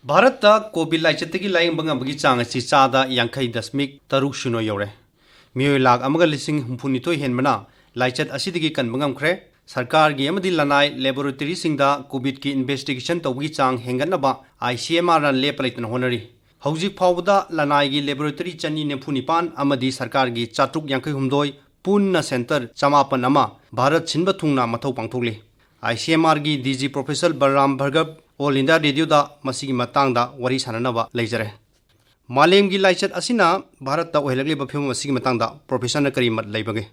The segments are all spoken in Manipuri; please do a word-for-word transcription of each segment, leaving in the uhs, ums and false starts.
ꯚꯥꯔꯠꯇ ꯀꯣꯚꯤꯗ ꯂꯥꯏꯆꯠꯇꯒꯤ ꯂꯥꯌꯦꯡꯕ ꯉꯝꯕꯒꯤ ꯆꯥꯡ ꯑꯁꯤ ꯆꯥꯗ ꯌꯥꯡꯈꯩ ꯗꯁꯃꯤꯛ ꯇꯔꯨꯛ ꯁꯤꯅꯣ ꯌꯧꯔꯦ꯫ ꯃꯤꯑꯣꯏ ꯂꯥꯈ ꯑꯃꯒ ꯂꯤꯁꯤꯡ ꯍꯨꯝꯐꯨ ꯅꯤꯊꯣꯏ ꯍꯦꯟꯕꯅ ꯂꯥꯏꯆꯠ ꯑꯁꯤꯗꯒꯤ ꯀꯟꯕ ꯉꯝꯈ꯭ꯔꯦ꯫ ꯁꯔꯀꯥꯔꯒꯤ ꯑꯃꯗꯤ ꯂꯅꯥꯏ ꯂꯦꯕꯣꯔꯦꯇꯔꯤꯁꯤꯡꯗ ꯀꯣꯚꯤꯗꯀꯤ ꯏꯟꯚꯦꯁꯇꯤꯒꯦꯁꯟ ꯇꯧꯕꯒꯤ ꯆꯥꯡ ꯍꯦꯟꯒꯠꯅꯕ ꯑꯥꯏ ꯁꯤ ꯑꯦꯝ ꯑꯥꯔꯅ ꯂꯦꯞꯄ ꯂꯩꯇꯅ ꯍꯣꯠꯅꯔꯤ꯫ ꯍꯧꯖꯤꯛ ꯐꯥꯎꯕꯗ ꯂꯅꯥꯏꯒꯤ ꯂꯦꯕꯣꯔꯦꯇꯔꯤ ꯆꯅꯤ ꯅꯤꯐꯨ ꯅꯤꯄꯥꯟ ꯑꯃꯗꯤ ꯁꯔꯀꯥꯔꯒꯤ ꯆꯥꯇ꯭ꯔꯨꯛ ꯌꯥꯡꯈꯩ ꯍꯨꯝꯗꯣꯏ, ꯄꯨꯟꯅ ꯁꯦꯟꯇꯔ ꯆꯃꯥꯄꯟ ꯑꯃ ꯚꯥꯔꯠ ꯁꯤꯟꯕ ꯊꯨꯡꯅ ꯃꯊꯧ ꯄꯥꯡꯊꯣꯛꯂꯤ꯫ ꯑꯥꯏ ꯁꯤ ꯑꯦꯝ ꯑꯥꯔꯒꯤ D G professor Balram Bhargava all India ꯔꯦꯗꯤꯑꯣꯗ ꯃꯁꯤꯒꯤ ꯃꯇꯥꯡꯗ ꯋꯥꯔꯤ ꯁꯥꯟꯅꯅꯕ ꯂꯩꯖꯔꯦ꯫ ꯃꯥꯂꯦꯝꯒꯤ ꯂꯥꯏꯆꯠ ꯑꯁꯤꯅ ꯚꯥꯔꯠꯇ ꯑꯣꯏꯍꯜꯂꯛꯂꯤꯕ ꯐꯤꯕꯝ ꯑꯁꯤꯒꯤ ꯃꯇꯥꯡꯗ ꯄ꯭ꯔꯣꯐꯦꯁꯔꯅ ꯀꯔꯤ ꯃꯠ ꯂꯩꯕꯒꯦ?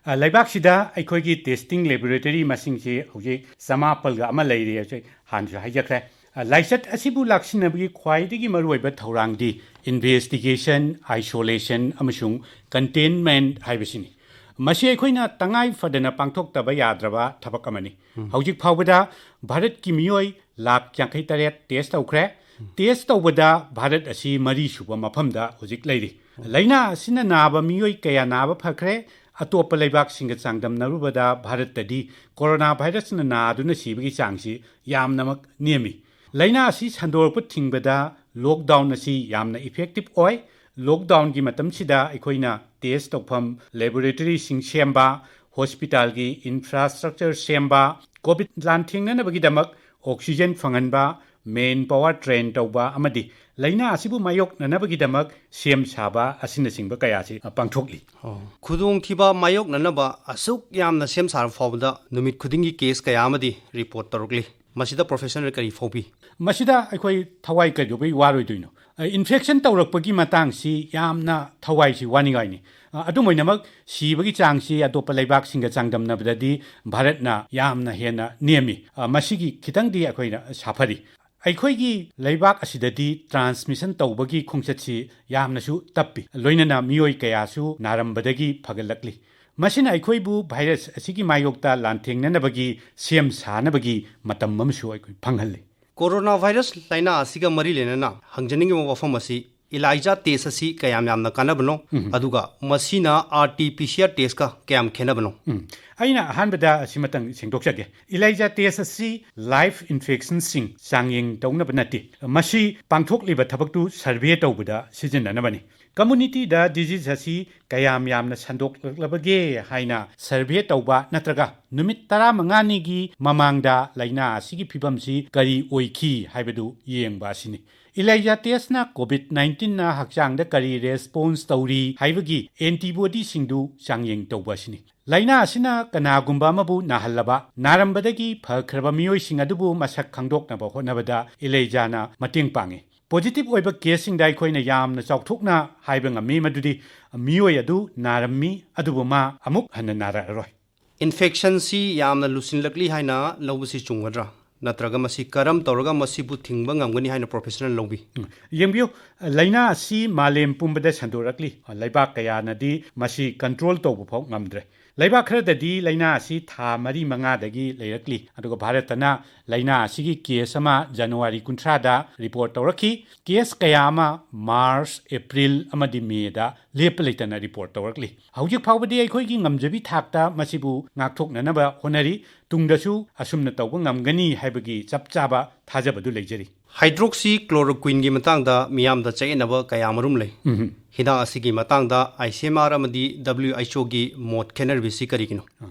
ꯑ, ꯂꯩꯕꯥꯛꯁꯤꯗ ꯑꯩꯈꯣꯏꯒꯤ testing laboratory ꯃꯁꯤꯡꯁꯤ ꯍꯧꯖꯤꯛ ꯆꯃꯥꯄꯜꯒ ꯑꯃ ꯂꯩꯔꯤ, ꯍꯧꯖꯤꯛ ꯍꯥꯟꯅꯁꯨ ꯍꯥꯏꯖꯈ꯭ꯔꯦ꯫ ꯑ, ꯂꯥꯏꯆꯠ ꯑꯁꯤꯕꯨ ꯂꯥꯛꯁꯤꯟꯅꯕꯒꯤ ꯈ꯭ꯋꯥꯏꯗꯒꯤ ꯃꯔꯨꯑꯣꯏꯕ ꯊꯧꯔꯥꯡꯗꯤ investigation, isolation ꯑꯃꯁꯨꯡ containment ꯍꯥꯏꯕꯁꯤꯅꯤ꯫ ꯃꯁꯤ ꯑꯩꯈꯣꯏꯅ ꯇꯉꯥꯏ ꯐꯗꯅ ꯄꯥꯡꯊꯣꯛꯇꯕ ꯌꯥꯗ꯭ꯔꯕ ꯊꯕꯛ ꯑꯃꯅꯤ꯫ ꯎꯝ꯫ ꯍꯧꯖꯤꯛ ꯐꯥꯎꯕꯗ ꯚꯥꯔꯠꯀꯤ ꯃꯤꯑꯣꯏ ꯂꯥꯈ ꯌꯥꯡꯈꯩ ꯇꯔꯦꯠ test ꯇꯧꯈ꯭ꯔꯦ꯫ ꯎꯝ꯫ Test ꯇꯧꯕꯗ ꯚꯥꯔꯠ ꯑꯁꯤ ꯃꯔꯤ ꯁꯨꯕ ꯃꯐꯝꯗ ꯍꯧꯖꯤꯛ ꯂꯩꯔꯤ꯫ ꯎꯝ꯫ ꯂꯥꯏꯅꯥ ꯑꯁꯤꯅ ꯅꯥꯕ ꯃꯤꯑꯣꯏ ꯀꯌꯥ ꯅꯥꯕ ꯐꯈ꯭ꯔꯦ? ꯑꯇꯣꯞꯄ ꯂꯩꯕꯥꯛꯁꯤꯡꯒ ꯆꯥꯡꯗꯝꯅꯔꯨꯕꯗ ꯚꯥꯔꯠꯇꯗꯤ ꯀꯣꯔꯣꯅꯥ ꯚꯥꯏꯔꯁꯅ ꯅꯥꯗꯨꯅ ꯁꯤꯕꯒꯤ ꯆꯥꯡꯁꯤ ꯌꯥꯝꯅꯃꯛ ꯅꯦꯝꯃꯤ꯫ ꯂꯥꯏꯅꯥ ꯑꯁꯤ ꯁꯟꯗꯣꯔꯛꯄ ꯊꯤꯡꯕꯗ lockdown ꯑꯁꯤ ꯌꯥꯝꯅ effective ꯑꯣꯏ꯫ Lockdownꯒꯤ ꯃꯇꯝꯁꯤꯗ ꯑꯩꯈꯣꯏꯅ test ꯇꯧꯐꯝ laboratoryꯁꯤꯡ ꯁꯦꯝꯕ, hospitalꯒꯤ infrastructure ꯁꯦꯝꯕ, ꯀꯣꯚꯤꯗ ꯂꯥꯟꯊꯦꯡꯅꯅꯕꯒꯤꯗꯃꯛ oxygen ꯐꯪꯍꯟꯕ, man power train ꯇꯧꯕ ꯑꯃꯗꯤ ꯂꯥꯏꯅꯥ ꯑꯁꯤꯕꯨ ꯃꯥꯌꯣꯛꯅꯅꯕꯒꯤꯗꯃꯛ ꯁꯦꯝ ꯁꯥꯕ ꯑꯁꯤꯅꯆꯤꯡꯕ ꯀꯌꯥꯁꯤ, ꯑ, ꯄꯥꯡꯊꯣꯛꯂꯤ꯫ ꯑꯣ, ꯈꯨꯗꯣꯡꯊꯤꯕ ꯃꯥꯌꯣꯛꯅꯅꯕ ꯑꯁꯨꯛ ꯌꯥꯝꯅ ꯁꯦꯝ ꯁꯥꯔꯕ ꯐꯥꯎꯕꯗ ꯅꯨꯃꯤꯠ ꯈꯨꯗꯤꯡꯒꯤ case ꯀꯌꯥ ꯑꯃꯗꯤ report ꯇꯧꯔꯛꯂꯤ꯫ ꯃꯁꯤꯗ ꯄ꯭ꯔꯣꯐꯦꯁꯔꯅ ꯀꯔꯤ ꯐꯥꯎꯕꯤ? ꯃꯁꯤꯗ ꯑꯩꯈꯣꯏ ꯊꯋꯥꯏ ꯀꯩꯗꯧꯕꯩ ꯋꯥꯔꯣꯏꯗꯣꯏꯅꯣ? ꯑ, infection ꯇꯧꯔꯛꯄꯒꯤ ꯃꯇꯥꯡꯁꯤ ꯌꯥꯝꯅ ꯊꯋꯥꯏꯁꯤ ꯋꯥꯅꯤꯡꯉꯥꯏꯅꯤ꯫ ꯑ, ꯑꯗꯨꯝ ꯑꯣꯏꯅꯃꯛ ꯁꯤꯕꯒꯤ ꯆꯥꯡꯁꯤ ꯑꯇꯣꯞꯄ ꯂꯩꯕꯥꯛꯁꯤꯡꯒ ꯆꯥꯡꯗꯝꯅꯕꯗꯗꯤ ꯚꯥꯔꯠꯅ ꯌꯥꯝꯅ ꯍꯦꯟꯅ ꯅꯦꯝꯃꯤ꯫ ꯑ, ꯃꯁꯤꯒꯤ ꯈꯤꯇꯪꯗꯤ ꯑꯩꯈꯣꯏꯅ ꯁꯥꯐꯔꯤ꯫ ꯑꯩꯈꯣꯏꯒꯤ ꯂꯩꯕꯥꯛ ꯑꯁꯤꯗꯗꯤ transmission ꯇꯧꯕꯒꯤ ꯈꯣꯡꯆꯠꯁꯤ ꯌꯥꯝꯅꯁꯨ ꯇꯞꯄꯤ, ꯂꯣꯏꯅꯅ ꯃꯤꯑꯣꯏ ꯀꯌꯥꯁꯨ ꯅꯥꯔꯝꯕꯗꯒꯤ ꯐꯒꯠꯂꯛꯂꯤ꯫ ꯃꯁꯤꯅ ꯑꯩꯈꯣꯏꯕꯨ ꯚꯥꯏꯔꯁ ꯑꯁꯤꯒꯤ ꯃꯥꯌꯣꯛꯇ ꯂꯥꯟꯊꯦꯡꯅꯅꯕꯒꯤ ꯁꯦꯝ ꯁꯥꯅꯕꯒꯤ ꯃꯇꯝ ꯑꯃꯁꯨ ꯑꯩꯈꯣꯏ ꯐꯪꯍꯜꯂꯤ꯫ ꯀꯣꯔꯣꯅꯥ ꯚꯥꯏꯔꯁ ꯂꯥꯏꯅꯥ ꯑꯁꯤꯒ ꯃꯔꯤ ꯂꯩꯅꯅ ꯍꯪꯖꯅꯤꯡꯉꯤꯕ ꯋꯥꯐꯝ ꯑꯁꯤ ELISA test ꯑꯁꯤ ꯀꯌꯥꯝ ꯌꯥꯝꯅ ꯀꯥꯟꯅꯕꯅꯣ, ꯎꯝ꯫ ꯑꯗꯨꯒ ꯃꯁꯤꯅ RT-PCR test-ꯀ ꯀꯌꯥꯝ ꯈꯦꯠꯅꯕꯅꯣ? ꯎꯝ꯫ ꯑꯩꯅ ꯑꯍꯥꯟꯕꯗ ꯑꯁꯤꯃꯇꯪ ꯁꯦꯡꯗꯣꯛꯆꯒꯦ꯫ ELISA test ꯑꯁꯤ live infection-ꯁꯤꯡ ꯆꯥꯡꯌꯦꯡ ꯇꯧꯅꯕ ꯅꯠꯇꯦ꯫ ꯃꯁꯤ ꯄꯥꯡꯊꯣꯛꯂꯤꯕ ꯊꯕꯛꯇꯨ survey ꯇꯧꯕꯗ ꯁꯤꯖꯤꯟꯅꯅꯕꯅꯤ꯫ Community-ꯗ disease ꯑꯁꯤ ꯀꯌꯥꯝ ꯌꯥꯝꯅ ꯁꯟꯗꯣꯛꯂꯛꯂꯕꯒꯦ ꯍꯥꯏꯅ survey ꯇꯧꯕ ꯅꯠꯇ꯭ꯔꯒ ꯅꯨꯃꯤꯠ ꯇꯔꯥꯃꯉꯥꯅꯤꯒꯤ ꯃꯃꯥꯡꯗ ꯂꯥꯏꯅꯥ ꯑꯁꯤꯒꯤ ꯐꯤꯕꯝꯁꯤ ꯀꯔꯤ ꯑꯣꯏꯈꯤ ꯍꯥꯏꯕꯗꯨ ꯌꯦꯡꯕ ꯑꯁꯤꯅꯤ꯫ ELISA test-ꯅ COVID nineteen-ꯅ ꯍꯛꯆꯥꯡꯗ ꯀꯔꯤ response ꯇꯧꯔꯤ ꯍꯥꯏꯕꯒꯤ antibody-ꯁꯤꯡꯗꯨ ꯆꯥꯡꯌꯦꯡ ꯇꯧꯕ ꯑꯁꯤꯅꯤ꯫ ꯂꯥꯏꯅꯥ ꯑꯁꯤꯅ ꯀꯅꯥꯒꯨꯝꯕ ꯑꯃꯕꯨ ꯅꯥꯍꯜꯂꯕ, ꯅꯥꯔꯝꯕꯗꯒꯤ ꯐꯈ꯭ꯔꯕ ꯃꯤꯑꯣꯏꯁꯤꯡ ꯑꯗꯨꯕꯨ ꯃꯁꯛ ꯈꯪꯗꯣꯛꯅꯕ ꯍꯣꯠꯅꯕꯗ ELISA-ꯅ ꯃꯇꯦꯡ ꯄꯥꯡꯏ꯫ Positive ꯑꯣꯏꯕ case-ꯁꯤꯡꯗ ꯑꯩꯈꯣꯏꯅ ꯌꯥꯝꯅ ꯆꯥꯎꯊꯣꯛꯅ ꯍꯥꯏꯕ ꯉꯝꯃꯤ ꯃꯗꯨꯗꯤ ꯃꯤꯑꯣꯏ ꯑꯗꯨ ꯅꯥꯔꯝꯃꯤ, ꯑꯗꯨꯕꯨ ꯃꯥ ꯑꯃꯨꯛ ꯍꯟꯅ ꯅꯥꯔꯛꯑꯔꯣꯏ꯫ Infection-ꯁꯤ ꯌꯥꯝꯅ ꯂꯨꯁꯤꯜꯂꯛꯂꯤ ꯍꯥꯏꯅ ꯂꯧꯕꯁꯤ ꯆꯨꯝꯒꯗ꯭ꯔꯥ? ꯅꯠꯇ꯭ꯔꯒ ꯃꯁꯤ ꯀꯔꯝ ꯇꯧꯔꯒ ꯃꯁꯤꯕꯨ ꯊꯤꯡꯕ ꯉꯝꯒꯅꯤ ꯍꯥꯏꯅ professional ꯂꯧꯕꯤ? ꯎꯝ, ꯌꯦꯡꯕꯤꯌꯨ, ꯂꯥꯏꯅꯥ ꯑꯁꯤ ꯃꯥꯂꯦꯝ ꯄꯨꯝꯕꯗ ꯁꯟꯗꯣꯔꯛꯂꯤ꯫ ꯂꯩꯕꯥꯛ ꯀꯌꯥꯅꯗꯤ ꯃꯁꯤ control ꯇꯧꯕ ꯐꯥꯎ ꯉꯝꯗ꯭ꯔꯦ꯫ ꯂꯩꯕꯥꯛ ꯈꯔꯗꯗꯤ ꯂꯥꯏꯅꯥ ꯑꯁꯤ ꯊꯥ ꯃꯔꯤ ꯃꯉꯥꯗꯒꯤ ꯂꯩꯔꯛꯂꯤ, ꯑꯗꯨꯒ ꯚꯥꯔꯠꯇꯅ ꯂꯥꯏꯅꯥ ꯑꯁꯤꯒꯤ case ꯑꯃ ꯖꯅꯋꯥꯔꯤ ꯀꯨꯟꯊ꯭ꯔꯥꯗ report ꯇꯧꯔꯛꯈꯤ꯫ Case ꯀꯌꯥ ꯑꯃ March, April ꯑꯃꯗꯤ May-ꯗ ꯂꯦꯞꯄ ꯂꯩꯇꯅ report ꯇꯧꯔꯛꯂꯤ꯫ ꯍꯧꯖꯤꯛ ꯐꯥꯎꯕꯗꯤ ꯑꯩꯈꯣꯏꯒꯤ ꯉꯝꯖꯕꯤ ꯊꯥꯛꯇ ꯃꯁꯤꯕꯨ ꯉꯥꯛꯊꯣꯛꯅꯅꯕ ꯍꯣꯠꯅꯔꯤ꯫ ꯇꯨꯡꯗꯁꯨ ꯑꯁꯨꯝꯅ ꯇꯧꯕ ꯉꯝꯒꯅꯤ ꯍꯥꯏꯕꯒꯤ ꯆꯞ ꯆꯥꯕ ꯊꯥꯖꯕꯗꯨ ꯂꯩꯖꯔꯤ꯫ Hydroxychloroquine-ꯒꯤ ꯃꯇꯥꯡꯗ ꯃꯤꯌꯥꯝꯗ ꯆꯌꯦꯠꯅꯕ ꯀꯌꯥ ꯃꯔꯨꯝ ꯂꯩ꯫ ꯎꯝ꯫ ꯍꯤꯗꯥꯛ ꯑꯁꯤꯒꯤ ꯃꯇꯥꯡꯗ ICMR ꯑꯃꯗꯤ WHO-ꯒꯤ ꯃꯣꯠ ꯈꯦꯠꯅꯔꯤꯕꯁꯤ ꯀꯔꯤꯒꯤꯅꯣ?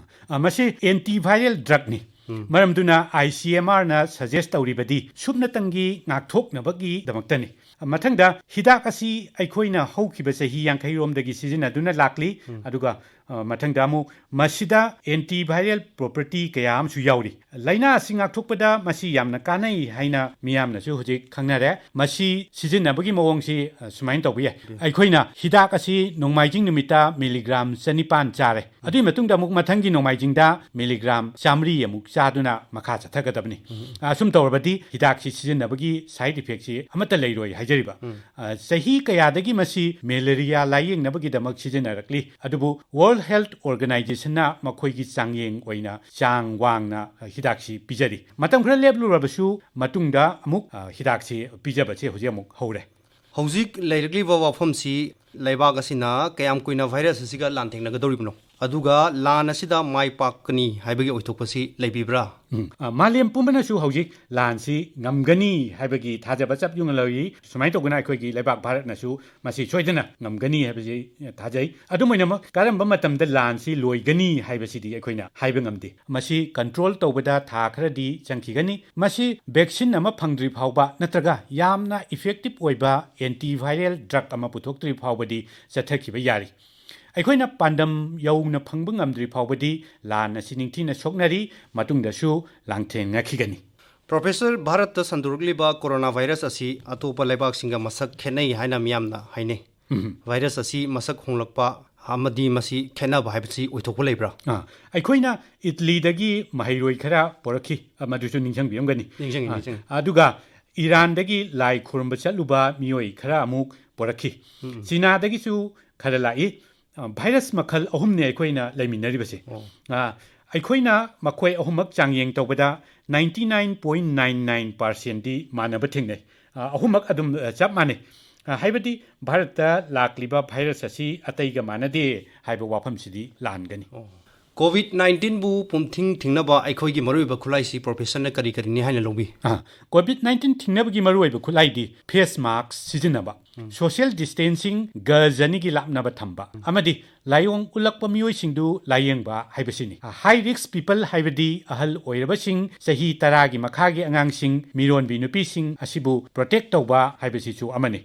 ꯑ, ꯃꯁꯤ antiviral drug-ꯅꯤ꯫ ꯎꯝ꯫ ꯃꯔꯝꯗꯨꯅ ICMR-ꯅ suggest ꯇꯧꯔꯤꯕꯗꯤ ꯁꯨꯞꯅꯇꯪꯒꯤ ꯉꯥꯛꯊꯣꯛꯅꯕꯒꯤꯗꯃꯛꯇꯅꯤ꯫ ꯃꯊꯪꯗ, ꯍꯤꯗꯥꯛ ꯑꯁꯤ ꯑꯩꯈꯣꯏꯅ ꯍꯧꯈꯤꯕ ꯆꯍꯤ ꯌꯥꯡꯈꯩ ꯔꯣꯝꯗꯒꯤ ꯁꯤꯖꯤꯟꯅꯗꯨꯅ ꯂꯥꯛꯂꯤ꯫ ꯎꯝ꯫ ꯑꯗꯨꯒ, ꯑ, ꯃꯊꯪꯗ ꯑꯃꯨꯛ ꯃꯁꯤꯗ antiviral property ꯀꯌꯥ ꯑꯃꯁꯨ ꯌꯥꯎꯔꯤ꯫ ꯂꯥꯏꯅꯥ ꯑꯁꯤ ꯉꯥꯛꯊꯣꯛꯄꯗ ꯃꯁꯤ ꯌꯥꯝꯅ ꯀꯥꯟꯅꯩ ꯍꯥꯏꯅ ꯃꯤꯌꯥꯝꯅꯁꯨ ꯍꯧꯖꯤꯛ ꯈꯪꯅꯔꯦ꯫ ꯃꯁꯤ ꯁꯤꯖꯤꯟꯅꯕꯒꯤ ꯃꯑꯣꯡꯁꯤ, ꯑ, ꯁꯨꯃꯥꯏꯅ ꯇꯧꯕ ꯌꯥꯏ꯫ ꯎꯝ꯫ ꯑꯩꯈꯣꯏꯅ ꯍꯤꯗꯥꯛ ꯑꯁꯤ ꯅꯣꯡꯃꯥꯏꯖꯤꯡ ꯅꯨꯃꯤꯠꯇ milligram ꯆꯅꯤꯄꯥꯟ ꯆꯥꯔꯦ꯫ ꯑꯗꯨꯒꯤ ꯃꯇꯨꯡꯗ ꯑꯃꯨꯛ ꯃꯊꯪꯒꯤ ꯅꯣꯡꯃꯥꯏꯖꯤꯡꯗ milligram ꯆꯥꯃꯔꯤ ꯑꯃꯨꯛ ꯆꯥꯗꯨꯅ ꯃꯈꯥ ꯆꯠꯊꯒꯗꯕꯅꯤ꯫ ꯎꯝ꯫ ꯑꯁꯨꯝ ꯇꯧꯔꯕꯗꯤ ꯍꯤꯗꯥꯛꯁꯤ ꯁꯤꯖꯤꯟꯅꯕꯒꯤ side effect-ꯁꯤ ꯑꯃꯠꯇ ꯂꯩꯔꯣꯏ ꯍꯥꯏꯖꯔꯤꯕ꯫ ꯎꯝ꯫ ꯑ, ꯆꯍꯤ ꯀꯌꯥꯗꯒꯤ ꯃꯁꯤ malaria ꯂꯥꯌꯦꯡꯅꯕꯒꯤꯗꯃꯛ ꯁꯤꯖꯤꯟꯅꯔꯛꯂꯤ, ꯑꯗꯨꯕꯨ World Health Organization-ꯅ ꯃꯈꯣꯏꯒꯤ ꯆꯥꯡꯌꯦꯡ ꯑꯣꯏꯅ ꯆꯥꯡ ꯋꯥꯡꯅ, ꯑ, ꯍꯤꯗꯥꯛꯁꯤ ꯄꯤꯖꯔꯤ꯫ ꯃꯇꯝ ꯈꯔ ꯂꯦꯞꯂꯨꯔꯕꯁꯨ ꯃꯇꯨꯡꯗ ꯑꯃꯨꯛ, ꯑ, ꯍꯤꯗꯥꯛꯁꯤ ꯄꯤꯖꯕꯁꯦ ꯍꯧꯖꯤꯛ ꯑꯃꯨꯛ ꯍꯧꯔꯦ꯫ ꯍꯧꯖꯤꯛ ꯂꯩꯔꯛꯂꯤꯕ ꯋꯥꯐꯝꯁꯤ, ꯂꯩꯕꯥꯛ ꯑꯁꯤꯅ ꯀꯌꯥꯝ ꯀꯨꯏꯅ ꯚꯥꯏꯔꯁ ꯑꯁꯤꯒ ꯂꯥꯟꯊꯦꯡꯅꯒꯗꯧꯔꯤꯕꯅꯣ? ꯑꯗꯨꯒ ꯂꯥꯟ ꯑꯁꯤꯗ ꯃꯥꯏ ꯄꯥꯛꯀꯅꯤ ꯍꯥꯏꯕꯒꯤ ꯑꯣꯏꯊꯣꯛꯄꯁꯤ ꯂꯩꯕꯤꯕ꯭ꯔꯥ? ꯎꯝ꯫ ꯑ, ꯃꯥꯂꯦꯝ ꯄꯨꯝꯕꯅꯁꯨ ꯍꯧꯖꯤꯛ ꯂꯥꯟꯁꯤ ꯉꯝꯒꯅꯤ ꯍꯥꯏꯕꯒꯤ ꯊꯥꯖꯕ ꯆꯞ ꯌꯨꯡꯅ ꯂꯩꯔꯤ꯫ ꯁꯨꯃꯥꯏꯅ ꯇꯧꯗꯅ ꯑꯩꯈꯣꯏꯒꯤ ꯂꯩꯕꯥꯛ ꯚꯥꯔꯠꯅꯁꯨ ꯃꯁꯤ ꯁꯣꯏꯗꯅ ꯉꯝꯒꯅꯤ ꯍꯥꯏꯕꯁꯤ ꯊꯥꯖꯩ꯫ ꯑꯗꯨꯝ ꯑꯣꯏꯅꯃꯛ, ꯀꯔꯝꯕ ꯃꯇꯝꯗ ꯂꯥꯟꯁꯤ ꯂꯣꯏꯒꯅꯤ ꯍꯥꯏꯕꯁꯤꯗꯤ ꯑꯩꯈꯣꯏꯅ ꯍꯥꯏꯕ ꯉꯝꯗꯦ꯫ ꯃꯁꯤ ꯀꯟꯇ꯭ꯔꯣꯜ ꯇꯧꯕꯗ ꯊꯥ ꯈꯔꯗꯤ ꯆꯪꯈꯤꯒꯅꯤ꯫ ꯃꯁꯤ ꯚꯦꯛꯁꯤꯟ ꯑꯃ ꯐꯪꯗ꯭ꯔꯤ ꯐꯥꯎꯕ ꯅꯠꯇ꯭ꯔꯒ ꯌꯥꯝꯅ ꯏꯐꯦꯛꯇꯤꯚ ꯑꯣꯏꯕ ꯑꯦꯟꯇꯤꯚꯥꯏꯔꯦꯜ ꯗ꯭ꯔꯒ ꯑꯃ ꯄꯨꯊꯣꯛꯇ꯭ꯔꯤ ꯐꯥꯎꯕꯗꯤ ꯆꯠꯊꯈꯤꯕ ꯌꯥꯔꯤ꯫ ꯑꯩꯈꯣꯏꯅ ꯄꯥꯟꯗꯝ ꯌꯧꯅ ꯐꯪꯕ ꯉꯝꯗ꯭ꯔꯤ ꯐꯥꯎꯕꯗꯤ ꯂꯥꯟ ꯑꯁꯤ ꯅꯤꯡꯊꯤꯅ ꯁꯣꯛꯅꯔꯤ, ꯃꯇꯨꯡꯗꯁꯨ ꯂꯥꯟꯊꯦꯡꯅꯈꯤꯒꯅꯤ꯫ ꯄ꯭ꯔꯣꯐꯦꯁꯔ, ꯚꯥꯔꯠꯇ ꯁꯟꯗꯣꯔꯛꯂꯤꯕ ꯀꯣꯔꯣꯅꯥ ꯚꯥꯏꯔꯁ ꯑꯁꯤ ꯑꯇꯣꯞꯄ ꯂꯩꯕꯥꯛꯁꯤꯡꯒ ꯃꯁꯛ ꯈꯦꯠꯅꯩ ꯍꯥꯏꯅ ꯃꯤꯌꯥꯝꯅ ꯍꯥꯏꯅꯩ꯫ ꯎꯝ꯫ ꯚꯥꯏꯔꯁ ꯑꯁꯤ ꯃꯁꯛ ꯍꯣꯡꯂꯛꯄ ꯑꯃꯗꯤ ꯃꯁꯤ ꯈꯦꯠꯅꯕ ꯍꯥꯏꯕꯁꯤ ꯑꯣꯏꯊꯣꯛꯄ ꯂꯩꯕ꯭ꯔꯥ? ꯑꯥ, ꯑꯩꯈꯣꯏꯅ ꯏꯇꯂꯤꯗꯒꯤ ꯃꯍꯩꯔꯣꯏ ꯈꯔ ꯄꯣꯔꯛꯈꯤ, ꯑ, ꯃꯗꯨꯁꯨ ꯅꯤꯡꯁꯤꯡꯕꯤꯔꯝꯒꯅꯤ꯫ ꯅꯤꯡꯁꯤꯡꯉꯤ, ꯑ, ꯅꯤꯡꯁꯤꯡꯉꯤ꯫ ꯑꯗꯨꯒ ꯏꯔꯥꯟꯗꯒꯤ ꯂꯥꯏ ꯈꯨꯔꯨꯝꯕ ꯆꯠꯂꯨꯕ ꯃꯤꯑꯣꯏ ꯈꯔ ꯑꯃꯨꯛ ꯄꯣꯔꯛꯈꯤ꯫ ꯎꯝ꯫ ꯆꯤꯅꯥꯗꯒꯤꯁꯨ ꯈꯔ ꯂꯥꯛꯏ꯫ ꯑ, ꯚꯥꯏꯔꯁ ꯃꯈꯜ ꯑꯍꯨꯝꯅꯦ ꯑꯩꯈꯣꯏꯅ ꯂꯩꯃꯤꯟꯅꯔꯤꯕꯁꯦ꯫ ꯑꯣ꯫ ꯑ, ꯑꯩꯈꯣꯏꯅ ꯃꯈꯣꯏ ꯑꯍꯨꯝꯃꯛ ꯆꯥꯡꯌꯦꯡ ꯇꯧꯕꯗ ninety nine point nine nine percent ꯗꯤ ꯃꯥꯟꯅꯕ ꯊꯦꯡꯅꯩ꯫ ꯑ, ꯑꯍꯨꯝꯃꯛ ꯑꯗꯨꯝ, ꯑ, ꯆꯞ ꯃꯥꯟꯅꯩ꯫ ꯑ, ꯍꯥꯏꯕꯗꯤ ꯚꯥꯔꯠꯇ ꯂꯥꯛꯂꯤꯕ ꯚꯥꯏꯔꯁ ꯑꯁꯤ ꯑꯇꯩꯒ ꯃꯥꯟꯅꯗꯦ ꯍꯥꯏꯕ ꯋꯥꯐꯝꯁꯤꯗꯤ ꯂꯥꯟꯒꯅꯤ꯫ ꯑꯣ꯫ ꯀꯣꯚꯤꯗ ꯅꯥꯏꯟꯇꯤꯟꯕꯨ ꯄꯨꯝꯊꯤꯡ ꯊꯤꯡꯅꯕ ꯑꯩꯈꯣꯏꯒꯤ ꯃꯔꯨꯑꯣꯏꯕ ꯈꯨꯠꯂꯥꯏꯁꯤ ꯄ꯭ꯔꯣꯐꯦꯁꯔꯅ ꯀꯔꯤ ꯀꯔꯤꯅꯤ ꯍꯥꯏꯅ ꯂꯧꯕꯤ? ꯑ, ꯀꯣꯚꯤꯗ ꯅꯥꯏꯟꯇꯤꯟ ꯊꯤꯡꯅꯕꯒꯤ ꯃꯔꯨꯑꯣꯏꯕ ꯈꯨꯠꯂꯥꯏꯗꯤ ꯐꯦꯁ ꯃꯥꯁꯛ ꯁꯤꯖꯤꯟꯅꯕ, ꯎꯝ꯫ ꯁꯣꯁꯤꯌꯦꯜ ꯗꯤꯁꯇꯦꯟꯁꯤꯡ, ꯒꯖ ꯑꯅꯤꯒꯤ ꯂꯥꯞꯅꯕ ꯊꯝꯕ, ꯎꯝ꯫ ꯑꯃꯗꯤ ꯂꯥꯏꯑꯣꯡ ꯎꯠꯂꯛꯄ ꯃꯤꯑꯣꯏꯁꯤꯡꯗꯨ ꯂꯥꯏꯌꯦꯡꯕ ꯍꯥꯏꯕꯁꯤꯅꯤ꯫ ꯍꯥꯏ ꯔꯤꯁꯛ ꯄꯤꯄꯜ ꯍꯥꯏꯕꯗꯤ ꯑꯍꯜ ꯑꯣꯏꯔꯕꯁꯤꯡ, ꯆꯍꯤ ꯇꯔꯥꯒꯤ ꯃꯈꯥꯒꯤ ꯑꯉꯥꯡꯁꯤꯡ, ꯃꯤꯔꯣꯟꯕꯤ ꯅꯨꯄꯤꯁꯤꯡ ꯑꯁꯤꯕꯨ ꯄ꯭ꯔꯣꯇꯦꯛ ꯇꯧꯕ ꯍꯥꯏꯕꯁꯤꯁꯨ ꯑꯃꯅꯤ꯫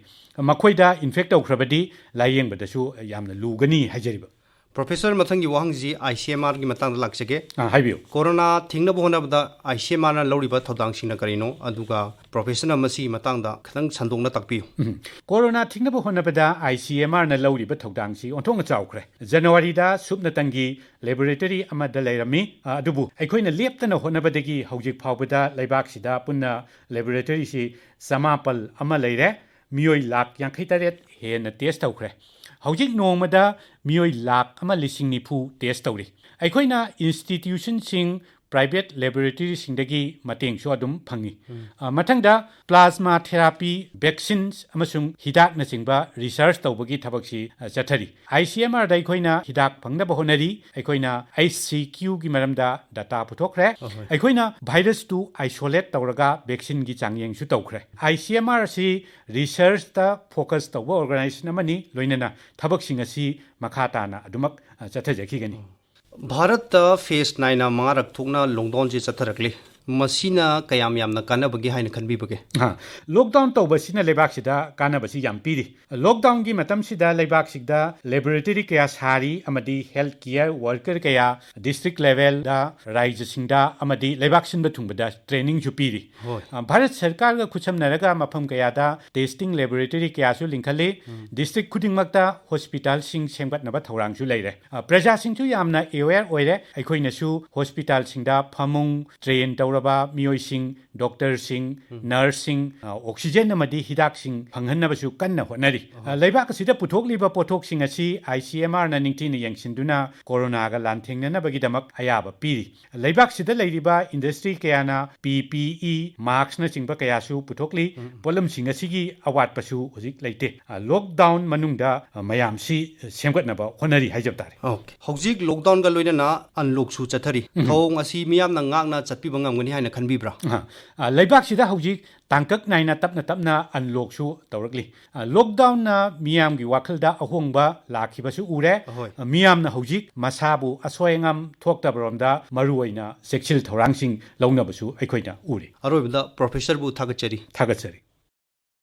ꯃꯈꯣꯏꯗ ꯏꯟꯐꯦꯛ ꯇꯧꯈ꯭ꯔꯕꯗꯤ ꯂꯥꯏꯌꯦꯡꯕꯗꯁꯨ ꯌꯥꯝꯅ ꯂꯨꯒꯅꯤ ꯍꯥꯏꯖꯔꯤꯕ꯫ ꯄ꯭ꯔꯣꯐꯦꯁꯔ, ꯃꯊꯪꯒꯤ ꯋꯥꯍꯪꯁꯤ ꯑꯥꯏ ꯁꯤ ꯑꯦꯝ ꯑꯥꯔꯒꯤ ꯃꯇꯥꯡꯗ ꯂꯥꯛꯆꯒꯦ꯫ ꯑꯥ, ꯍꯥꯏꯕꯤꯌꯨ꯫ ꯀꯣꯔꯣꯅꯥ ꯊꯤꯡꯅꯕ ꯍꯣꯠꯅꯕꯗ ꯑꯥꯏ ꯁꯤ ꯑꯦꯝ ꯑꯥꯔꯅ ꯂꯧꯔꯤꯕ ꯊꯧꯗꯥꯡꯁꯤꯡꯅ ꯀꯔꯤꯅꯣ? ꯑꯗꯨꯒ ꯄ꯭ꯔꯣꯐꯦꯁꯔꯅ ꯃꯁꯤꯒꯤ ꯃꯇꯥꯡꯗ ꯈꯤꯇꯪ ꯁꯟꯗꯣꯛꯅ ꯇꯥꯛꯄꯤꯌꯨ꯫ ꯎꯝ꯫ ꯀꯣꯔꯣꯅꯥ ꯊꯤꯡꯅꯕ ꯍꯣꯠꯅꯕꯗ ꯑꯥꯏ ꯁꯤ ꯑꯦꯝ ꯑꯥꯔꯅ ꯂꯧꯔꯤꯕ ꯊꯧꯗꯥꯡꯁꯤ ꯑꯣꯟꯊꯣꯛꯅ ꯆꯥꯎꯈ꯭ꯔꯦ꯫ ꯖꯅꯋꯥꯔꯤꯗ ꯁꯨꯞꯅꯇꯪꯒꯤ ꯂꯦꯕꯣꯔꯦꯇꯔꯤ ꯑꯃꯗ ꯂꯩꯔꯝꯃꯤ, ꯑ, ꯑꯗꯨꯕꯨ ꯑꯩꯈꯣꯏꯅ ꯂꯦꯞꯇꯅ ꯍꯣꯠꯅꯕꯗꯒꯤ ꯍꯧꯖꯤꯛ ꯐꯥꯎꯕꯗ ꯂꯩꯕꯥꯛꯁꯤꯗ ꯄꯨꯟꯅ ꯂꯦꯕꯣꯔꯦꯇꯔꯤꯁꯤ ꯆꯃꯥꯄꯜ ꯑꯃ ꯂꯩꯔꯦ꯫ ꯃꯤꯑꯣꯏ ꯂꯥꯈ ꯌꯥꯡꯈꯩ ꯇꯔꯦꯠ ꯍꯦꯟꯅ ꯇꯦꯁ ꯇꯧꯈ꯭ꯔꯦ꯫ ꯍꯧꯖꯤꯛ ꯅꯣꯡꯃꯗ ꯃꯤꯑꯣꯏ ꯂꯥꯈ ꯑꯃ ꯂꯤꯁꯤꯡ ꯅꯤꯐꯨ ꯇꯦꯁ ꯇꯧꯔꯤ꯫ ꯑꯩꯈꯣꯏꯅ ꯏꯟꯁꯇꯤꯇ꯭ꯌꯨꯁꯟꯁꯤꯡ private laboratoryꯁꯤꯡꯗꯒꯤ ꯃꯇꯦꯡꯁꯨ ꯑꯗꯨꯝ ꯐꯪꯏ꯫ ꯑ, ꯃꯊꯪꯗ plasma therapy, vaccines ꯑꯃꯁꯨꯡ ꯍꯤꯗꯥꯛꯅꯆꯤꯡꯕ research ꯇꯧꯕꯒꯤ ꯊꯕꯛꯁꯤ, ꯑ, ꯆꯠꯊꯔꯤ꯫ ICMRꯗ ꯑꯩꯈꯣꯏꯅ ꯍꯤꯗꯥꯛ ꯐꯪꯅꯕ ꯍꯣꯠꯅꯔꯤ꯫ ꯑꯩꯈꯣꯏꯅ HCQꯒꯤ ꯃꯔꯝꯗ data ꯄꯨꯊꯣꯛꯈ꯭ꯔꯦ꯫ ꯑꯍꯣꯏ꯫ ꯑꯩꯈꯣꯏꯅ virusꯇꯨ isolate ꯇꯧꯔꯒ vaccineꯒꯤ ꯆꯥꯡꯌꯦꯡꯁꯨ ꯇꯧꯈ꯭ꯔꯦ꯫ ICMR ꯑꯁꯤ researchꯇ focus ꯇꯧꯕ organization ꯑꯃꯅꯤ, ꯂꯣꯏꯅꯅ ꯊꯕꯛꯁꯤꯡ ꯑꯁꯤ ꯃꯈꯥ ꯇꯥꯅ ꯑꯗꯨꯃꯛ, ꯑ, ꯆꯠꯊꯖꯈꯤꯒꯅꯤ꯫ ꯚꯥꯔꯠꯇ phase ꯅꯥꯏꯅ ꯃꯉꯥꯔꯛ ꯊꯣꯛꯅ lockdownꯁꯤ ꯆꯠꯊꯔꯛꯂꯤ꯫ ꯃꯁꯤꯅ ꯀꯌꯥꯝ ꯌꯥꯝꯅ ꯀꯥꯟꯅꯕꯒꯦ ꯍꯥꯏꯅ ꯈꯟꯕꯤꯕꯒꯦ? ꯑ, lockdown ꯇꯧꯕꯁꯤꯅ ꯂꯩꯕꯥꯛꯁꯤꯗ ꯀꯥꯟꯅꯕꯁꯤ ꯌꯥꯝ ꯄꯤꯔꯤ꯫ Lockdownꯒꯤ ꯃꯇꯝꯁꯤꯗ ꯂꯩꯕꯥꯛꯁꯤꯗ laboratory ꯀꯌꯥ ꯁꯥꯔꯤ ꯑꯃꯗꯤ health care worker ꯀꯌꯥ district levelꯗ, ꯔꯥꯏꯖꯁꯤꯡꯗ ꯑꯃꯗꯤ ꯂꯩꯕꯥꯛ ꯁꯤꯟꯕ ꯊꯨꯡꯕꯗ trainingꯁꯨ ꯄꯤꯔꯤ꯫ ꯍꯣꯏ꯫ ꯑ, ꯚꯥꯔꯠ ꯁꯔꯀꯥꯔꯒ ꯈꯨꯠꯁꯝꯅꯔꯒ ꯃꯐꯝ ꯀꯌꯥꯗ testing laboratory ꯀꯌꯥꯁꯨ ꯂꯤꯡꯈꯠꯂꯤ꯫ ꯎꯝ꯫ District ꯈꯨꯗꯤꯡꯃꯛꯇ hospitalꯁꯤꯡ ꯁꯦꯝꯒꯠꯅꯕ ꯊꯧꯔꯥꯡꯁꯨ ꯂꯩꯔꯦ꯫ ꯑ, ꯄ꯭ꯔꯖꯥꯁꯤꯡꯁꯨ ꯌꯥꯝꯅ aware ꯑꯣꯏꯔꯦ꯫ ꯑꯩꯈꯣꯏꯅꯁꯨ hospitalꯁꯤꯡꯗ ꯐꯃꯨꯡ, train ꯇꯧꯔꯕ ꯃꯤꯑꯣꯏꯁꯤꯡ, doctorꯁꯤꯡ, ꯎꯝ꯫ Nurseꯁꯤꯡ, ꯑ, oxygen ꯑꯃꯗꯤ ꯍꯤꯗꯥꯛꯁꯤꯡ ꯐꯪꯍꯟꯅꯕꯁꯨ ꯀꯟꯅ ꯍꯣꯠꯅꯔꯤ꯫ ꯑꯍꯣꯏ꯫ ꯑ, ꯂꯩꯕꯥꯛ ꯑꯁꯤꯗ ꯄꯨꯊꯣꯛꯂꯤꯕ ꯄꯣꯠꯊꯣꯛꯁꯤꯡ ꯑꯁꯤ ICMRꯅ ꯅꯤꯡꯊꯤꯅ ꯌꯦꯡꯁꯤꯟꯗꯨꯅ ꯀꯣꯔꯣꯅꯥꯒ ꯂꯥꯟꯊꯦꯡꯅꯅꯕꯒꯤꯗꯃꯛ ꯑꯌꯥꯕ ꯄꯤꯔꯤ꯫ ꯂꯩꯕꯥꯛꯁꯤꯗ ꯂꯩꯔꯤꯕ industry ꯀꯌꯥꯅ PPE, maskꯅꯆꯤꯡꯕ ꯀꯌꯥꯁꯨ ꯄꯨꯊꯣꯛꯂꯤ꯫ ꯎꯝ꯫ ꯄꯣꯠꯂꯝꯁꯤꯡ ꯑꯁꯤꯒꯤ ꯑꯋꯥꯠꯄꯁꯨ ꯍꯧꯖꯤꯛ ꯂꯩꯇꯦ꯫ ꯑ, lockdown ꯃꯅꯨꯡꯗ, ꯑ, ꯃꯌꯥꯝꯁꯤ ꯁꯦꯝꯒꯠꯅꯕ ꯍꯣꯠꯅꯔꯤ ꯍꯥꯏꯖꯕ ꯇꯥꯔꯦ꯫ Okay꯫ ꯍꯧꯖꯤꯛ lockdownꯒ ꯂꯣꯏꯅꯅ unlockꯁꯨ ꯆꯠꯊꯔꯤ꯫ ꯎꯝ꯫ ꯊꯧꯑꯣꯡ ꯑꯁꯤ ꯃꯤꯌꯥꯝꯅ ꯉꯥꯛꯅ ꯆꯠꯄꯤꯕ ꯉꯝꯒꯅꯤ ꯍꯥꯏꯅ ꯈꯟꯕꯤꯕ꯭ꯔꯥ? ꯑ, ꯑ, ꯂꯩꯕꯥꯛꯁꯤꯗ ꯍꯧꯖꯤꯛ ꯇꯥꯡꯀꯛ ꯅꯥꯏꯅ ꯇꯞꯅ ꯇꯞꯅ unlockꯁꯨ ꯇꯧꯔꯛꯂꯤ꯫ ꯑ, lockdownꯅ ꯃꯤꯌꯥꯝꯒꯤ ꯋꯥꯈꯜꯗ ꯑꯍꯣꯡꯕ ꯂꯥꯛꯈꯤꯕꯁꯨ ꯎꯔꯦ꯫ ꯑꯍꯣꯏ꯫ ꯑ, ꯃꯤꯌꯥꯝꯅ ꯍꯧꯖꯤꯛ ꯃꯁꯥꯕꯨ ꯑꯁꯣꯏ ꯑꯉꯥꯝ ꯊꯣꯛꯇꯕꯔꯣꯝꯗ ꯃꯔꯨꯑꯣꯏꯅ ꯆꯦꯛꯁꯤꯜ ꯊꯧꯔꯥꯡꯁꯤꯡ ꯂꯧꯅꯕꯁꯨ ꯑꯩꯈꯣꯏꯅ ꯎꯔꯤ꯫ ꯑꯔꯣꯏꯕꯗ professorꯕꯨ ꯊꯥꯒꯠꯆꯔꯤ꯫ ꯊꯥꯒꯠꯆꯔꯤ꯫